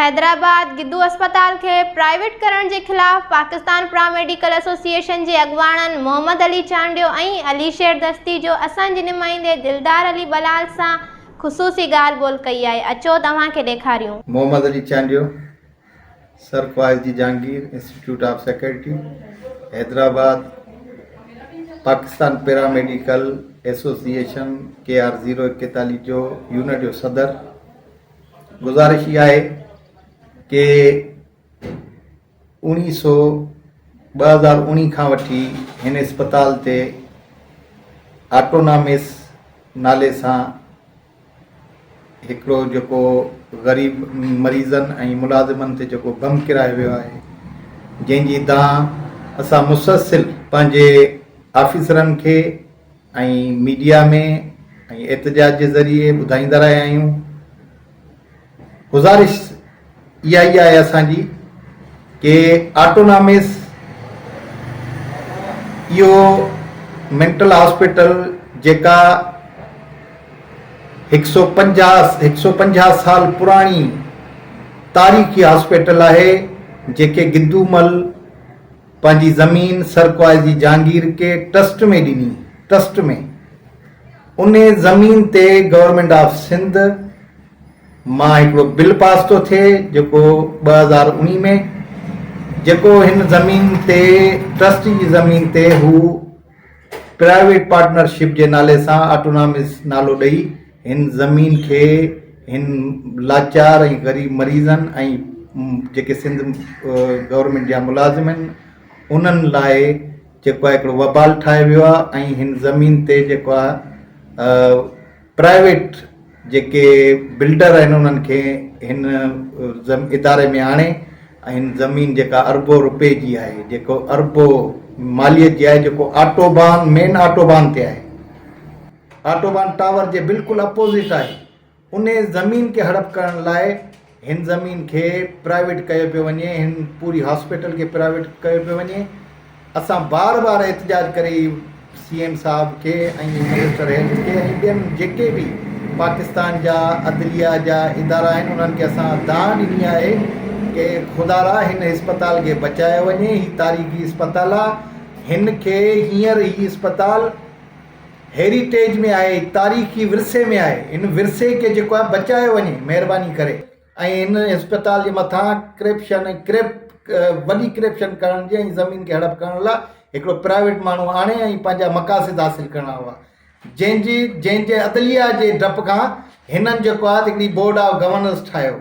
حيدرآباد، گدو اسپتال کي پرائيويٽ ڪرڻ جي خلاف پاڪستان پراميڊيڪل ايسوسيئيشن جي اڳواڻن محمد علي چانڊيو ۽ علي شير دستي جو اسان جي نمائندي دلدار علي ٻلال سان خصوصي ڳالهه ٻولهه ڪئي آهي اچو ته اوهان کي ڏيکاريون. Muhammad Ali Chandio, sir Cowasji Jahangir institute of security, Hyderabad, Pakistan paramedical association K R zero ايڪيتاليهه جو يونٽ جو صدر. گذارش اها آهي ڪي اوڻيهه سو 2019 کان وٺي هن اسپتال تي آٽوناميس نالي سان هڪڙو جيڪو غريب مريضن ۽ ملازمن تي جيڪو بم ڪرايو ويو آهي جنهن جي دانهن اسان مسلسل پنهنجي آفيسرن کي ۽ ميڊيا ۾ ۽ احتجاج جي ذريعي ٻڌائيندا رهيا آهيون. گذارش اها ئي آهي اسان جي ڪي آٽوناميس اهو مينٽل هاسپيٽل جيڪا 150 سال پراڻي تاريخي هاسپيٽل آهي جيڪي گدومل پنهنجي زمين سر ڪوائزي جهانگير کي ٽرسٽ ۾ ڏني، ٽرسٽ ۾ انهي زمين تي گورنمينٽ آف سنڌ مان هڪڙو بل پاس ٿو ٿئي جيڪو 2019 ۾ جيڪو هن زمين تي ٽرسٽ جي زمين تي هو پرائيويٽ پارٽنرشپ جي نالي سان آٽونامس نالو ڏئي هن زمين کي هن لاچار ۽ غريب مريضن ۽ جيڪي سنڌ گورنمينٽ جا ملازم آهن انهن لاء جيڪو آهي هڪڙو وبال ٺاهيو ويو آهي ۽ هن زمين تي جيڪو آهي پرائيويٽ جيڪي بلڊر آهن انهن کي هن اداري ۾ آڻي ۽ هن زمين جيڪا اربو روپي جي آهي جيڪو اربو ماليت جي آهي جيڪو آٽوبان مين آٽوبان تي آهي آٽوبان ٽاور جي بلڪل اپوزٽ آهي انهي زمين کي هڙپ ڪرڻ لاء هن زمين کي پرائيويٽ ڪيو پيو وڃي هن پوري هاسپيٽل کي پرائيويٽ ڪيو پيو وڃي اسان بار بار احتجاج ڪري سي ايم صاحب کي ۽ منسٽر هيلٿ کي ۽ ٻين جيڪي به پاڪستان جا عدليه جا ادارا آهن انهن کي اسان دانهن ڏني آهي ڪي خدارا هن اسپتال کي بچايو وڃي هي تاريخي اسپتال آهي هن کي هينئر هي اسپتال هيريٽيج ۾ آهي تاريخي ورثي ۾ آهي هن ورثي کي جيڪو آهي بچايو وڃي مهرباني ڪري. ۽ هن اسپتال جي مٿان ڪرپشن ۽ ڪرپ وڏي ڪرپشن ڪرڻ جي ۽ زمين کي هڙپ ڪرڻ لاء هڪڙو پرائيويٽ ماڻهو آڻي ۽ پنهنجا مقاصد حاصل ڪرڻا هئا جنهن جي جنهن جي عدليه جي ڊپ کان هنن جيڪو آهي هڪڙي بورڊ آف گورنرس ٺاهيو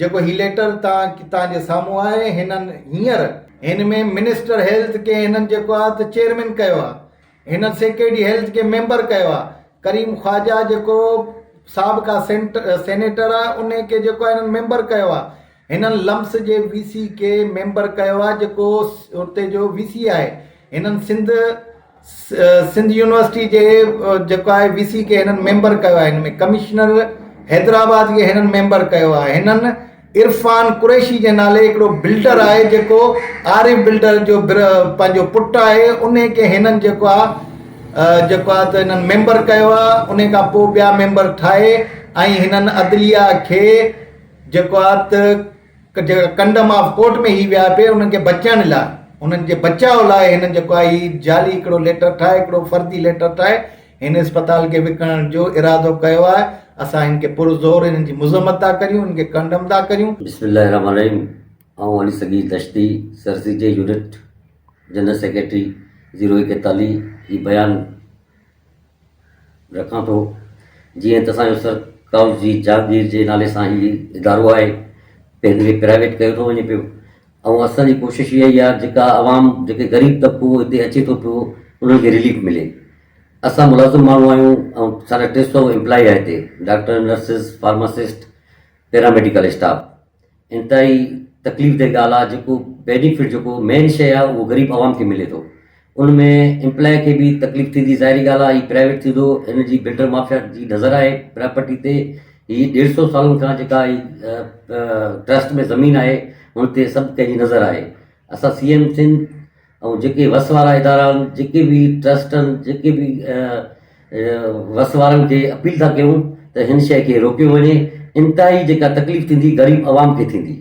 جيڪو هي ليٽر تان تان جي سامهون آهي هنن هينئر هن ۾ منسٽر هيلٿ کي هنن جيڪو آهي ته چيئرمين ڪيو آهي هنن سيڪريٽري هيلٿ کي ميمبر ڪيو آهي. ڪريم خواجه جيڪو سابقه سينيٽر آهي انهي کي جيڪو آهي هنن ميمبر ڪيو آهي. هنن لمس جي وي سي کي ميمبر ڪيو آهي جيڪو اتي جو وي سي آهي. هنن سنڌ سنڌ يونيورسٽي جي جيڪو آهي وي سي کي هنن ميمبر ڪيو آهي. هن ۾ ڪمشنر حيدرآباد کي هنن ميمبر ڪيو آهي. هنن عرفان قريشي جي نالي هڪڙو بلڊر آهي جيڪو عارف بلڊر جو پنهنجو پٽ آهي انهي کي هنن جيڪو آ جيڪو آ ته هنن ميمبر ڪيو آ انهي کان پوء ٻيا ميمبر ٺاهي ۽ هنن عدليه کي جيڪو آ ته جيڪا ڪنڊم آف ڪورٽ ۾ هي ويا پي انهن کي بچائڻ لاء انهن جي بچاء لاء هنن جيڪو آ هي جعلي هڪڙو ليٽر ٺاهي هڪڙو فرضي ليٽر ٺاهي هن اسپتال کي وڪڻڻ جو ارادو ڪيو آهي، اسان هن کي پرزور هن جي مذمت ٿا ڪريون، هن کي ڪنڊم ٿا ڪريون. بسم الله الرحمٰن الرحيم آئون علي صغير دشتي سر سي جي يونٽ جنرل سيڪريٽري زيرو ايڪيتاليهه هي بيان رکان ٿو جيئن ته اسان جو سر ڪائوس جي جهانگير جي نالي سان هي ادارو آهي پهرين کي پرائيويٽ ڪيو ٿو وڃي پيو ۽ اسان جي ڪوشش اها ئي آهي جيڪا عوام جيڪي غريب طبقو هتي اچي ٿو پيو انهن کي رليف ملي اسان ملازم ماڻهو آهيون ۽ ساڍا ٽي سو امپلائي آهي هتي doctor nurses pharmacist paramedical staff انتهائي تڪليف ده ڳالهه آهي جيڪو بينيفٽ جيڪو مين شيء آهي اهو غريب عوام کي ملي ٿو ان ۾ امپلائي کي به تڪليف ٿيندي ظاهري ڳالهه آهي هي پرائيويٽ ٿيندو هن جي بلڊر مافيا جي نظر آهي پراپرٽي تي هي ڏيڍ سو سالن کان جيڪا هي ٽرسٽ ۾ زمين آهي هن تي سڀ ڪنهن جي نظر آهي اسان سي ايم سنڌ ۽ جيڪي وس وارا ادارا آهن جيڪي به ٽرسٽ آهن جيڪي به وس وارن کي اپيل ٿا ڪيون ته هن شيء کي روڪيو وڃي. انتهائي جيڪا تڪليف ٿيندي غريب عوام کي ٿيندي.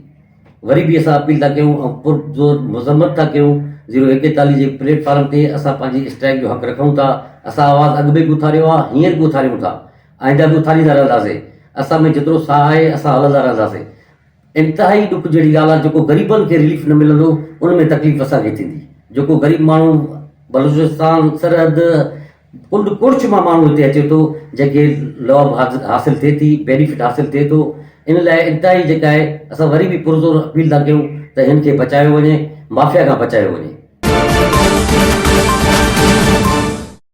وري به اسان اپيل ٿا ڪيون ۽ پر زور مذمت ٿا ڪيون زيرو ايڪيتاليهه جي پليٽ فارم تي اسان پنهنجي اسٽرائيڪ جو حق رکون ٿا اسان آواز اڳ ۾ به اٿاريو آهي هينئر به اٿاريون ٿا آئنده به اٿاريندا رهنداسين اسان ۾ جيترو ساهه آهي اسان هلندا رهنداسين انتهائي ڏک جهڙي ڳالهه آهي جيڪو غريبن کي رليف نه ملندو ان ۾ تڪليف اسان کي ٿيندي جيڪو غريب ماڻهو بلوچستان سرحد ڪنڊ ڪڙڇ مان ماڻهو هتي اچي ٿو جنهن کي لاڀ حاصل ٿئي ٿي بينيفٽ حاصل ٿئي ٿو ان لاء انتهائي جيڪا آهي اسان وري به پرزور اپيل ٿا ڪيون ته هن کي بچايو وڃي مافيا کان بچايو وڃي.